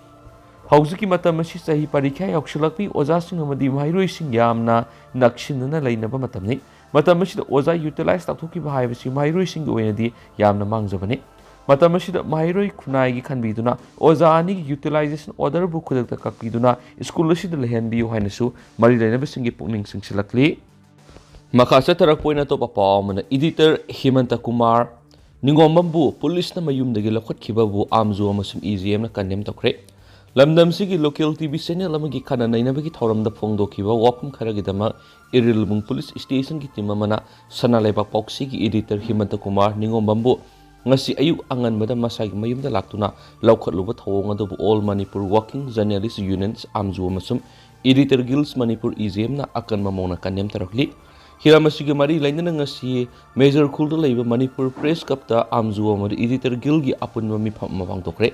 ꯍꯧꯖꯤꯛꯀꯤ ꯃꯇꯝ ꯑꯁꯤ ꯆꯍꯤ ꯄꯔꯤꯈ꯭ꯌꯥ ꯌꯧꯁꯤꯜꯂꯛꯄꯤ ꯑꯣꯖꯥꯁꯤꯡ ꯑꯃꯗꯤ ꯃꯍꯩꯔꯣꯏꯁꯤꯡ ꯌꯥꯝꯅ ꯅꯛꯁꯤꯟꯅꯅ ꯂꯩꯅꯕ ꯃꯇꯝꯅꯤ꯫ ꯃꯇꯝ ꯑꯁꯤꯗ ꯑꯣꯖꯥ utilize ꯇꯧꯊꯣꯛꯈꯤꯕ ꯍꯥꯏꯕꯁꯤ ꯃꯍꯩꯔꯣꯏꯁꯤꯡꯒꯤ ꯑꯣꯏꯅꯗꯤ ꯌꯥꯝꯅ ꯃꯥꯡꯖꯕꯅꯤ꯫ ꯃꯇꯝ ꯑꯁꯤꯗ ꯃꯍꯩꯔꯣꯏ ꯈꯨꯟꯅꯥꯏꯒꯤ ꯈꯟꯕꯤꯗꯨꯅ ꯑꯣꯖꯥ ꯑꯅꯤꯒꯤ utilization orderꯕꯨ ꯈꯨꯗꯛꯇ ꯀꯛꯄꯤꯗꯨꯅ ꯁ꯭ꯀꯨꯜ ꯑꯁꯤꯗ ꯂꯩꯍꯟꯕꯤꯌꯨ ꯍꯥꯏꯅꯁꯨ ꯃꯔꯤ ꯂꯩꯅꯕꯁꯤꯡꯒꯤ ꯄꯨꯛꯅꯤꯡ ꯆꯤꯡꯁꯤꯜꯂꯛꯂꯤ꯫ ꯃꯈꯥ ꯆꯠꯊꯔꯛꯄ ꯑꯣꯏꯅ ꯑꯇꯣꯞꯄ ꯄꯥꯎ ꯑꯃꯅ, editor ꯍꯤꯃꯟꯇ ꯀꯨꯃꯥꯔ ꯅꯤꯉꯣꯝꯕꯝꯕꯨ ꯄꯨꯂꯤꯁꯅ ꯃꯌꯨꯝꯗꯒꯤ ꯂꯧꯈꯠꯈꯤꯕꯕꯨ ꯑꯥꯝꯖꯨ ꯑꯃꯁꯨꯡ EJMꯅ condemn ꯇꯧꯈ꯭ꯔꯦ꯫ ꯂꯝꯗꯝꯁꯤꯒꯤ local TV channel ꯑꯃꯒꯤ ꯈꯟꯅ ꯅꯩꯅꯕꯒꯤ ꯊꯧꯔꯝꯗ ꯐꯣꯡꯗꯣꯛꯈꯤꯕ ꯋꯥꯐꯝ ꯈꯔꯒꯤꯗꯃꯛ ꯏꯔꯤꯜꯕꯨꯡ ꯄꯨꯂꯤꯁ stationꯒꯤ team ꯑꯃꯅ ꯁꯅꯥ ꯂꯩꯕꯥꯛ ꯄꯥꯎꯆꯦꯒꯤ editor ꯍꯤꯃꯟꯇ ꯀꯨꯃꯥꯔ ꯅꯤꯉꯣꯝꯕꯝꯕꯨ ꯉꯁꯤ ꯑꯌꯨꯛ ꯑꯉꯟꯕꯗ ꯃꯁꯥꯒꯤ ꯃꯌꯨꯝꯗ ꯂꯥꯛꯇꯨꯅ ꯂꯧꯈꯠꯂꯨꯕ ꯊꯧꯑꯣꯡ ꯑꯗꯨꯕꯨ All Manipur Working Journalist Union, ꯑꯥꯝꯖꯨ ꯑꯃꯁꯨꯡ Editor Guilds Manipur, EJMꯅ ꯑꯀꯟꯕ ꯃꯑꯣꯡꯗ condemn ꯇꯧꯔꯛꯂꯤ꯫ ꯍꯤꯔꯝ ꯑꯁꯤꯒ ꯃꯔꯤ ꯂꯩꯅꯅ ꯉꯁꯤ ꯃꯦꯖꯔ ꯈꯨꯜꯗ ꯂꯩꯕ ꯃꯅꯤꯄꯨꯔ ꯄ꯭ꯔꯦꯁ ꯀ꯭ꯂꯕꯇ ꯑꯥꯝꯖꯨ ꯑꯃꯗꯤ editor guildꯒꯤ ꯑꯄꯨꯟꯕ ꯃꯤꯐꯝ ꯑꯃ ꯄꯥꯡꯊꯣꯛꯈ꯭ꯔꯦ꯫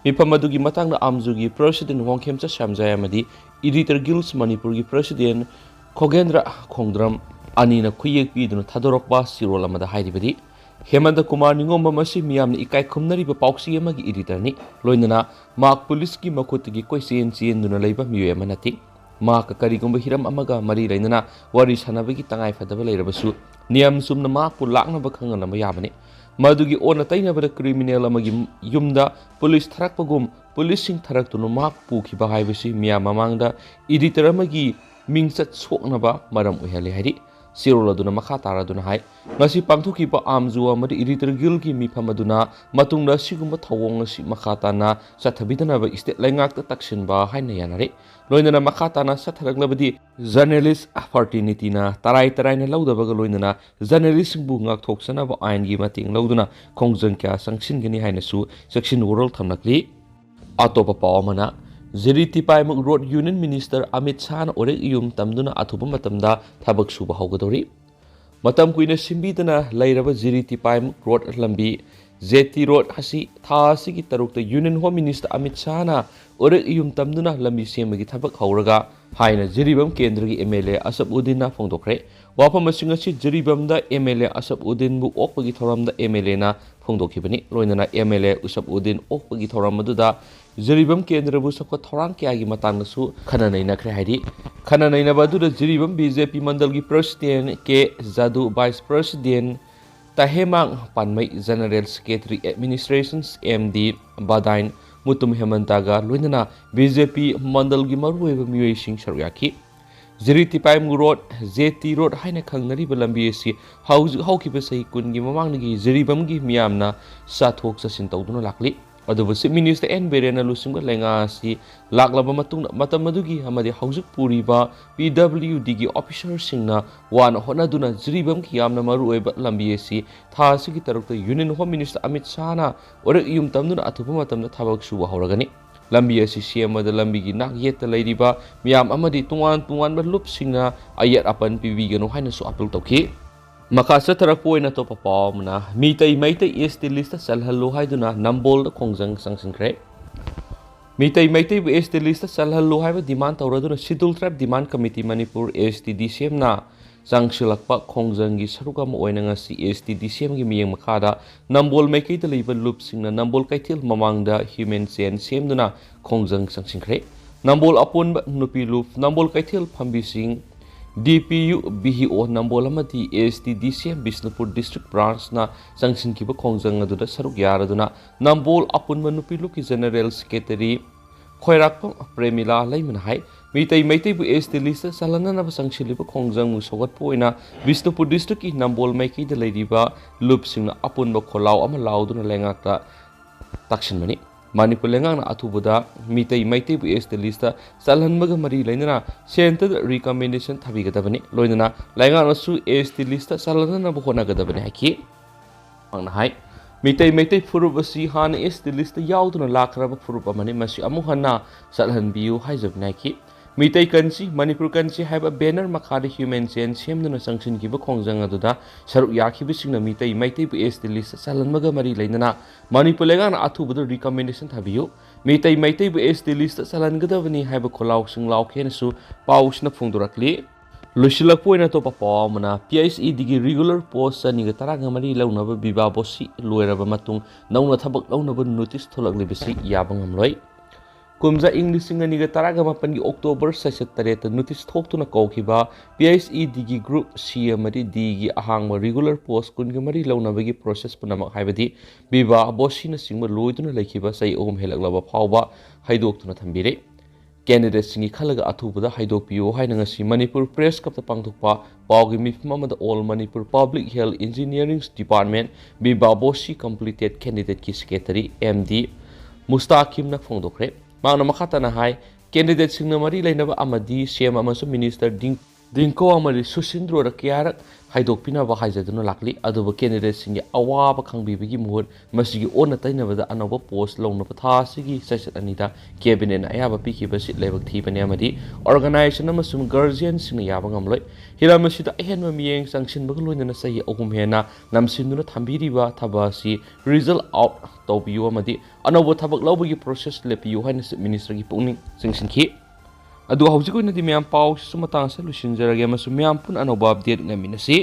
ꯃꯤꯐꯝ ꯑꯗꯨꯒꯤ ꯃꯇꯥꯡꯗ ꯑꯥꯝꯖꯨꯒꯤ president ꯋꯥꯡꯈꯦꯝꯆꯥ ꯁ꯭ꯌꯥꯝꯖꯥꯏ ꯑꯃꯗꯤ editor guilds ꯃꯅꯤꯄꯨꯔꯒꯤ president ꯈꯣꯒꯦꯟꯗ꯭ꯔ ꯈꯣꯡꯗ꯭ꯔꯝ ꯑꯅꯤꯅ ꯈꯨꯌꯦꯛ ꯄꯤꯗꯨꯅ ꯊꯥꯗꯣꯔꯛꯄ ꯆꯦꯔꯣꯜ ꯑꯃꯗ ꯍꯥꯏꯔꯤꯕꯗꯤ, ꯍꯦꯃꯟꯇ ꯀꯨꯃꯥꯔ ꯅꯤꯉꯣꯝꯕꯝ ꯑꯁꯤ ꯃꯤꯌꯥꯝꯅ ꯏꯀꯥꯏ ꯈꯨꯝꯅꯔꯤꯕ ꯄꯥꯎꯆꯦ ꯑꯃꯒꯤ editor ꯅꯤ꯫ ꯂꯣꯏꯅꯅ ꯃꯍꯥꯛ ꯄꯨꯂꯤꯁꯀꯤ ꯃꯈꯨꯠꯇꯒꯤ ꯀꯣꯏꯆꯦꯟ ꯆꯦꯟꯗꯨꯅ ꯂꯩꯕ ꯃꯤꯑꯣꯏ ꯑꯃ ꯅꯠꯇꯦ꯫ ꯃꯍꯥꯛꯀ ꯀꯔꯤꯒꯨꯝꯕ ꯍꯤꯔꯝ ꯑꯃꯒ ꯃꯔꯤ ꯂꯩꯅꯅ ꯋꯥꯔꯤ ꯁꯥꯟꯅꯕꯒꯤ ꯇꯉꯥꯏꯐꯗꯕ ꯂꯩꯔꯕꯁꯨ, ꯅꯤꯌꯝ ꯆꯨꯝꯅ ꯃꯍꯥꯛꯄꯨ ꯂꯥꯛꯅꯕ ꯈꯪꯍꯟꯅꯕ ꯌꯥꯕꯅꯤ꯫ ꯃꯗꯨꯒꯤ ꯑꯣꯟꯅ ꯇꯩꯅꯕꯗ criminal ꯑꯃꯒꯤ ꯌꯨꯝꯗ ꯄꯨꯂꯤꯁ ꯊꯥꯔꯛꯄꯒꯨꯝ ꯄꯨꯂꯤꯁꯁꯤꯡ ꯊꯥꯔꯛꯇꯨꯅ ꯃꯍꯥꯛ ꯄꯨꯈꯤꯕ ꯍꯥꯏꯕꯁꯤ ꯃꯤꯌꯥꯝ ꯃꯃꯥꯡꯗ editor ꯑꯃꯒꯤ ꯃꯤꯡꯆꯠ ꯁꯣꯛꯅꯕ ꯃꯔꯝ ꯑꯣꯏꯍꯜꯂꯤ ꯍꯥꯏꯔꯤ꯫ ꯆꯦꯔꯣꯜ ꯑꯗꯨꯅ ꯃꯈꯥ ꯇꯥꯔꯗꯨꯅ ꯍꯥꯏ, ꯉꯁꯤ ꯄꯥꯡꯊꯣꯛꯈꯤꯕ ꯑꯥꯝꯖꯨ ꯑꯃꯗꯤ editor guild ꯀꯤ ꯃꯤꯐꯝ ꯑꯗꯨꯅ ꯃꯇꯨꯡꯗ ꯑꯁꯤꯒꯨꯝꯕ ꯊꯧꯑꯣꯡ ꯑꯁꯤ ꯃꯈꯥ ꯇꯥꯅ ꯆꯠꯊꯕꯤꯗꯅꯕ state ꯂꯩꯉꯥꯛꯇ ꯇꯛꯁꯤꯟꯕ ꯍꯥꯏꯅ ꯌꯥꯅꯔꯦ꯫ ꯂꯣꯏꯅꯅ ꯃꯈꯥ ꯇꯥꯅ ꯆꯠꯊꯔꯛꯂꯕꯗꯤ journalist fraternity ꯅ ꯇꯔꯥꯏ ꯇꯔꯥꯏꯅ ꯂꯧꯗꯕꯒ ꯂꯣꯏꯅꯅ journalist ꯁꯤꯡꯕꯨ ꯉꯥꯛꯊꯣꯛꯆꯅꯕ ꯑꯥꯏꯟꯒꯤ ꯃꯇꯦꯡ ꯂꯧꯗꯨꯅ ꯈꯣꯡꯖꯪ ꯀꯌꯥ ꯆꯪꯁꯤꯟꯒꯅꯤ ꯍꯥꯏꯅꯁꯨ ꯆꯦꯛꯁꯤꯟ ꯋꯥꯔꯣꯜ ꯊꯝꯂꯛꯂꯤ꯫ ꯑꯇꯣꯞꯄ ꯄꯥꯎ ꯑꯃꯅ, ꯖꯤꯔꯤ ꯇꯤꯄꯥꯏꯃꯨꯛ ꯔꯣꯗ Union Minister ꯑꯃꯤꯠ ꯁꯥꯍꯅ ꯑꯣꯔꯦꯛ ꯏꯌꯨꯝ ꯇꯝꯗꯨꯅ ꯑꯊꯨꯕ ꯃꯇꯝꯗ ꯊꯕꯛ ꯁꯨꯕ ꯍꯧꯒꯗꯧꯔꯤ꯫ ꯃꯇꯝ ꯀꯨꯏꯅ ꯁꯤꯟꯕꯤꯗꯅ ꯂꯩꯔꯕ ꯖꯤꯔꯤ ꯇꯤꯄꯥꯏꯃꯨꯛ ꯔꯣꯗ ꯂꯝꯕꯤ, ꯖꯦꯇꯤ ꯔꯣꯗ ꯑꯁꯤ ꯊꯥ ꯑꯁꯤꯒꯤ ꯇꯔꯨꯛꯇ Union Home Minister ꯑꯃꯤꯠ ꯁꯥꯍꯅ ꯑꯣꯔꯦꯛ ꯏꯌꯨꯝ ꯇꯝꯗꯨꯅ ꯂꯝꯕꯤ ꯁꯦꯝꯕꯒꯤ ꯊꯕꯛ ꯍꯧꯔꯒ ꯍꯥꯏꯅ ꯖꯤꯔꯤꯕꯥꯝ ꯀꯦꯟꯗ꯭ꯔꯒꯤ MLA ꯑꯁꯐ ꯎꯗꯤꯟꯅ ꯐꯣꯡꯗꯣꯛꯈ꯭ꯔꯦ꯫ ꯋꯥꯐꯝ ꯑꯁꯤꯡ ꯑꯁꯤ ꯖꯤꯔꯤꯕꯥꯝꯗ MLA ꯑꯁꯐ ꯎꯗꯤꯟꯕꯨ ꯑꯣꯛꯄꯒꯤ ꯊꯧꯔꯝꯗ MLA ꯅ ꯐꯣꯡꯗꯣꯛꯈꯤꯕꯅꯤ꯫ ꯂꯣꯏꯅꯅ MLA ꯑꯁꯐ ꯎꯗꯤꯟ ꯑꯣꯛꯄꯒꯤ ꯊꯧꯔꯝ ꯑꯗꯨꯗ ꯖꯤꯔꯤꯕꯥꯝ ꯀꯦꯟꯗ꯭ꯔꯕꯨ ꯆꯥꯎꯈꯠ ꯊꯧꯔꯥꯡ ꯀꯌꯥꯒꯤ ꯃꯇꯥꯡꯗꯁꯨ ꯈꯟꯅ ꯅꯩꯅꯈ꯭ꯔꯦ ꯍꯥꯏꯔꯤ꯫ ꯈꯟꯅ ꯅꯩꯅꯕ ꯑꯗꯨꯗ ꯖꯤꯔꯤꯕꯥꯝ BJP ꯃꯟꯗꯜꯒꯤ President K Jadu, Vice President Tahemang Panmei, General Secretary Administrations M D Badain Mutum ꯍꯦꯃꯟꯇꯒ ꯂꯣꯏꯅꯅ BJP ꯃꯟꯗꯜꯒꯤ ꯃꯔꯨꯑꯣꯏꯕ ꯃꯤꯑꯣꯏꯁꯤꯡ ꯁꯔꯨꯛ ꯌꯥꯈꯤ꯫ ꯖꯤꯔꯤ ꯇꯤꯄꯥꯏꯃꯨ ꯔꯣꯗ, ꯖꯦꯇꯤ ꯔꯣꯗ ꯍꯥꯏꯅ ꯈꯪꯅꯔꯤꯕ ꯂꯝꯕꯤ ꯑꯁꯤ ꯍꯧꯖꯤꯛ ꯍꯧꯈꯤꯕ ꯆꯍꯤ ꯀꯨꯟꯒꯤ ꯃꯃꯥꯡꯗꯒꯤ ꯖꯤꯔꯤꯕꯥꯝꯒꯤ ꯃꯤꯌꯥꯝꯅ ꯆꯠꯊꯣꯛ ꯆꯠꯁꯤꯟ ꯇꯧꯗꯨꯅ ꯂꯥꯛꯂꯤ꯫ ꯑꯗꯨꯕꯨ Chief Minister ꯑꯦꯟ ꯕꯤꯔꯦꯟꯅ ꯂꯨꯆꯤꯡꯕ ꯂꯩꯉꯥꯛ ꯑꯁꯤ ꯂꯥꯛꯂꯕ ꯃꯇꯨꯡꯗ ꯃꯇꯝ ꯑꯗꯨꯒꯤ ꯑꯃꯗꯤ ꯍꯧꯖꯤꯛ ꯄꯨꯔꯤꯕ PWD ꯒꯤ officer ꯁꯤꯡꯅ ꯋꯥꯅ ꯍꯣꯠꯅꯗꯨꯅ ꯖꯤꯔꯤꯕꯥꯝꯒꯤ ꯌꯥꯝꯅ ꯃꯔꯨꯑꯣꯏꯕ ꯂꯝꯕꯤ ꯑꯁꯤ ꯊꯥ ꯑꯁꯤꯒꯤ ꯇꯔꯨꯛꯇ Union Home Minister ꯑꯃꯤꯠ ꯁꯥꯍꯅ ꯑꯣꯔꯦꯛ ꯏꯌꯨꯝ ꯇꯝꯗꯨꯅ ꯑꯊꯨꯕ ꯃꯇꯝꯗ ꯊꯕꯛ ꯁꯨꯕ ꯍꯧꯔꯒꯅꯤ꯫ ꯂꯝꯕꯤ ꯑꯁꯤ ꯁꯦꯝꯕꯗ ꯂꯝꯕꯤꯒꯤ ꯅꯥꯛ ꯌꯦꯠꯇ ꯂꯩꯔꯤꯕ ꯃꯤꯌꯥꯝ ꯑꯃꯗꯤ ꯇꯣꯉꯥꯟ ꯇꯣꯉꯥꯟꯕ ꯂꯨꯞꯁꯤꯡꯅ ꯑꯌꯦꯠ ꯑꯄꯟ ꯄꯤꯕꯤꯒꯅꯨ ꯍꯥꯏꯅꯁꯨ appeal ꯇꯧꯈꯤ꯫ ꯃꯈꯥ ꯆꯠꯊꯔꯛꯄ ꯑꯣꯏꯅ ꯑꯇꯣꯞꯄ ꯄꯥꯎ ꯑꯃꯅ, ꯃꯤꯇꯩ ꯃꯩꯇꯩ ST list ꯇ ꯆꯜꯍꯜꯂꯨ ꯍꯥꯏꯗꯨꯅ ꯅꯝꯕꯣꯜꯗ ꯈꯣꯡꯖꯪ ꯆꯪꯁꯤꯟꯈ꯭ꯔꯦ꯫ ꯃꯤꯇꯩ ꯃꯩꯇꯩꯕꯨ ST list ꯇ ꯆꯜꯍꯜꯂꯨ ꯍꯥꯏꯕ demand ꯇꯧꯔꯗꯨꯅ Scheduled Tribe Demand Committee Manipur, STDCM ꯅ ꯆꯪꯁꯤꯜꯂꯛꯄ ꯈꯣꯡꯖꯪꯒꯤ ꯁꯔꯨꯛ ꯑꯃ ꯑꯣꯏꯅ ꯉꯁꯤ ꯑꯦꯁ ꯇꯤ ꯗꯤ ꯁꯤ ꯑꯦꯝꯒꯤ ꯃꯤꯠꯌꯦꯡ ꯃꯈꯥꯗ ꯅꯝꯕꯣꯜ ꯃꯥꯏꯀꯩꯗ ꯂꯩꯕ ꯂꯨꯞꯁꯤꯡꯅ ꯅꯝꯕꯣꯜ ꯀꯩꯊꯦꯜ ꯃꯃꯥꯡꯗ human chain ꯁꯦꯝꯗꯨꯅ ꯈꯣꯡꯖꯪ ꯆꯪꯁꯤꯟꯈ꯭ꯔꯦ꯫ ꯅꯝꯕꯣꯜ ꯑꯄꯨꯟꯕ ꯅꯨꯄꯤ ꯂꯨꯞ, ꯅꯝꯕꯣꯜ ꯀꯩꯊꯦꯜ ꯐꯝꯕꯤꯁꯤꯡ, ꯗꯤ ꯄꯤ ꯌꯨ, ꯕꯤ ꯏ ꯑꯣ ꯅꯝꯕꯣꯜ ꯑꯃꯗꯤ ꯑꯦꯁ ꯇꯤ ꯗꯤ ꯁꯤ ꯑꯦꯝ ꯕꯤꯁꯅꯨꯄꯨꯔ district branch ꯅ ꯆꯪꯁꯤꯟꯈꯤꯕ ꯈꯣꯡꯖꯪ ꯑꯗꯨꯗ ꯁꯔꯨꯛ ꯌꯥꯔꯗꯨꯅ ꯅꯝꯕꯣꯜ ꯑꯄꯨꯟꯕ ꯅꯨꯄꯤ ꯂꯨꯞꯀꯤ general secretary ꯈꯣꯏꯔꯥꯛꯄꯝ ꯄ꯭ꯔꯦꯃꯤꯂꯥ ꯂꯩꯃꯅ ꯍꯥꯏ, ꯃꯤꯇꯩ ꯃꯩꯇꯩꯕꯨ ꯑꯦꯁ ꯇꯤ list ꯆꯜꯍꯟꯅꯅꯕ ꯆꯪꯁꯤꯜꯂꯤꯕ ꯈꯣꯡꯖꯪꯕꯨ ꯁꯧꯒꯠꯄ ꯑꯣꯏꯅ ꯕꯤꯁꯅꯨꯄꯨꯔ district ꯀꯤ ꯅꯝꯕꯣꯜ ꯃꯥꯏꯀꯩꯗ ꯂꯩꯔꯤꯕ ꯂꯨꯞꯁꯤꯡꯅ ꯑꯄꯨꯟꯕ ꯈꯣꯜꯂꯥꯎ ꯑꯃ ꯂꯥꯎꯗꯨꯅ ꯂꯩꯉꯥꯛꯇ ꯇꯥꯛꯁꯤꯟꯕꯅꯤ꯫ ꯃꯅꯤꯄꯨꯔ ꯂꯩꯉꯥꯛꯅ ꯑꯊꯨꯕꯗ ꯃꯤꯇꯩ ꯃꯩꯇꯩꯕꯨ ꯑꯦꯁ ꯇꯤ list ꯆꯜꯍꯟꯕꯒ ꯃꯔꯤ ꯂꯩꯅꯅ centre ꯗ recommendation ꯊꯥꯕꯤꯒꯗꯕꯅꯤ꯫ ꯂꯣꯏꯅꯅ ꯂꯩꯉꯥꯛꯅꯁꯨ ꯑꯦꯁ ꯇꯤ list ꯆꯜꯍꯟꯅꯅꯕ ꯍꯣꯠꯅꯒꯗꯕꯅꯤ ꯍꯥꯏꯈꯤ꯫ ꯃꯍꯥꯛꯅ ꯍꯥꯏ, ꯃꯤꯇꯩ ꯃꯩꯇꯩ ꯐꯨꯔꯨꯞ ꯑꯁꯤ ꯍꯥꯟꯅ ꯑꯦꯁ ꯇꯤ list ꯌꯥꯎꯗꯨꯅ ꯂꯥꯛꯈ꯭ꯔꯕ ꯐꯨꯔꯨꯞ ꯑꯃꯅꯤ, ꯃꯁꯤ ꯑꯃꯨꯛ ꯍꯟꯅ ꯆꯠꯍꯟꯕꯤꯌꯨ ꯍꯥꯏꯖꯕꯅꯤ ꯍꯥꯏꯈꯤ꯫ ꯃꯤꯇꯩ ꯀꯟꯁꯤ, ꯃꯅꯤꯄꯨꯔ ꯀꯟꯁꯤ ꯍꯥꯏꯕ banner ꯃꯈꯥꯗ human chain ꯁꯦꯝꯗꯨꯅ ꯆꯪꯁꯤꯟꯈꯤꯕ ꯈꯣꯡꯖꯪ ꯑꯗꯨꯗ ꯁꯔꯨꯛ ꯌꯥꯈꯤꯕꯁꯤꯡꯅ ꯃꯤꯇꯩ ꯃꯩꯇꯩꯕꯨ ꯑꯦꯁ ꯇꯤ list ꯆꯜꯍꯟꯕꯒ ꯃꯔꯤ ꯂꯩꯅꯅ ꯃꯅꯤꯄꯨꯔ ꯂꯩꯉꯥꯛꯅ ꯑꯊꯨꯕꯗ recommendation ꯊꯥꯕꯤꯌꯨ꯫ ꯃꯤꯇꯩ ꯃꯩꯇꯩꯕꯨ ꯑꯦꯁ ꯇꯤ list ꯆꯜꯍꯟꯒꯗꯕꯅꯤ ꯍꯥꯏꯕ ꯈꯣꯜꯂꯥꯎꯁꯤꯡ ꯂꯥꯎꯈꯤ ꯍꯥꯏꯅꯁꯨ ꯄꯥꯎꯁꯤꯅ ꯐꯣꯡꯗꯣꯔꯛꯂꯤ꯫ ꯂꯣꯏꯁꯤꯜꯂꯛꯄ ꯑꯣꯏꯅ ꯑꯇꯣꯞꯄ ꯄꯥꯎ ꯑꯃꯅ, P H E ꯗꯤꯒꯤ regular post ꯆꯅꯤꯒ ꯇꯔꯥꯒ ꯃꯔꯤ ꯂꯧꯅꯕ ꯕꯤꯕꯥ ꯕꯣꯁꯤ ꯂꯣꯏꯔꯕ ꯃꯇꯨꯡ ꯅꯧꯅ ꯊꯕꯛ ꯂꯧꯅꯕ notice ꯊꯣꯛꯂꯛꯂꯤꯕꯁꯤ ꯌꯥꯕ ꯉꯝꯂꯣꯏ꯫ ꯀꯨꯝꯖꯥ ꯏꯪ ꯂꯤꯁꯤꯡ ꯑꯅꯤꯒ ꯇꯔꯥꯒ ꯃꯥꯄꯟꯒꯤ October ꯆꯩꯆꯠ ꯇꯔꯦꯠꯇ notice ꯊꯣꯛꯇꯨꯅ ꯀꯧꯈꯤꯕ P H E ꯗꯤꯒꯤ group C ꯑꯃꯗꯤ D ꯒꯤ ꯑꯍꯥꯡꯕ regular post ꯀꯨꯟꯒ ꯃꯔꯤ ꯂꯧꯅꯕꯒꯤ process ꯄꯨꯝꯅꯃꯛ, ꯍꯥꯏꯕꯗꯤ ꯕꯤꯕꯥ ꯕꯣꯁꯤꯅꯆꯤꯡꯕ ꯂꯣꯏꯗꯨꯅ ꯂꯩꯈꯤꯕ ꯆꯍꯤ ꯑꯍꯨꯝ ꯍꯦꯜꯂꯛꯂꯕ ꯐꯥꯎꯕ ꯍꯩꯗꯣꯛꯇꯨꯅ ꯊꯝꯕꯤꯔꯦ꯫ Candidate ꯁꯤꯡꯒꯤ ꯈꯜꯂꯒ ꯑꯊꯨꯕꯗ ꯍꯥꯏꯗꯣꯛꯄꯤꯌꯨ ꯍꯥꯏꯅ ꯉꯁꯤ ꯃꯅꯤꯄꯨꯔ Press Club ꯇ ꯄꯥꯡꯊꯣꯛꯄ ꯄꯥꯎꯒꯤ ꯃꯤꯐꯝ ꯑꯃꯗ All Manipur Public Health Engineering Department ꯕꯤꯕꯥ ꯕꯣꯁꯤ completed candidate ꯀꯤ secretary M D ꯃꯨꯁꯇꯥꯈꯤꯝꯅ ꯐꯣꯡꯗꯣꯛꯈ꯭ꯔꯦ꯫ ꯃꯍꯥꯛꯅ ꯃꯈꯥ ꯇꯥꯅ ꯍꯥꯏ, candidate ꯁꯤꯡꯅ ꯃꯔꯤ ꯂꯩꯅꯕ ꯑꯃꯗꯤ C M ꯑꯃꯁꯨꯡ minister ꯗꯤꯡ ꯗꯤꯡꯀꯣ ꯑꯃꯗꯤ ꯁꯨꯁꯤꯟꯗ꯭ꯔꯣꯗ ꯀꯌꯥꯔꯛ ꯍꯥꯏꯗꯣꯛꯄꯤꯅꯕ ꯍꯥꯏꯖꯗꯨꯅ ꯂꯥꯛꯂꯤ, ꯑꯗꯨꯕꯨ candidate ꯁꯤꯡꯒꯤ ꯑꯋꯥꯕ ꯈꯪꯕꯤꯕꯒꯤ ꯃꯍꯨꯠ ꯃꯁꯤꯒꯤ ꯑꯣꯟꯅ ꯇꯩꯅꯕꯗ ꯑꯅꯧꯕ post ꯂꯧꯅꯕ ꯊꯥ ꯑꯁꯤꯒꯤ ꯆꯩꯆꯠ ꯑꯅꯤꯗ cabinet ꯅ ꯑꯌꯥꯕ ꯄꯤꯈꯤꯕꯁꯤ ꯂꯥꯏꯕꯛ ꯊꯤꯕꯅꯤ ꯑꯃꯗꯤ organization ꯑꯃꯁꯨꯡ guardian ꯁꯤꯡꯅ ꯌꯥꯕ ꯉꯝꯂꯣꯏ꯫ ꯍꯤꯔꯝ ꯑꯁꯤꯗ ꯑꯍꯦꯟꯕ ꯃꯤꯠꯌꯦꯡ ꯆꯪꯁꯤꯟꯕꯒ ꯂꯣꯏꯅꯅ ꯆꯍꯤ ꯑꯍꯨꯝ ꯍꯦꯟꯅ ꯅꯝꯁꯤꯟꯗꯨꯅ ꯊꯝꯕꯤꯔꯤꯕ ꯊꯕꯛ ꯑꯁꯤ result out ꯇꯧꯕꯤꯌꯨ ꯑꯃꯗꯤ ꯑꯅꯧꯕ ꯊꯕꯛ ꯂꯧꯕꯒꯤ process ꯂꯦꯞꯄꯤꯌꯨ ꯍꯥꯏꯅ Chief Minister ꯒꯤ ꯄꯨꯛꯅꯤꯡ ꯆꯤꯡꯁꯤꯟꯈꯤ꯫ ꯑꯗꯨ ꯍꯧꯖꯤꯛ ꯑꯣꯏꯅꯗꯤ ꯃꯌꯥꯝ ꯄꯥꯎꯁꯤꯁꯨ ꯃꯇꯥꯡ ꯑꯁꯤꯗ ꯂꯣꯏꯁꯤꯟꯖꯔꯒꯦ ꯑꯃꯁꯨꯡ ꯃꯌꯥꯝ ꯄꯨꯟꯅ ꯑꯅꯧꯕ ꯑꯞꯗꯦꯠ ꯉꯥꯏꯃꯤꯟꯅꯁꯤ꯫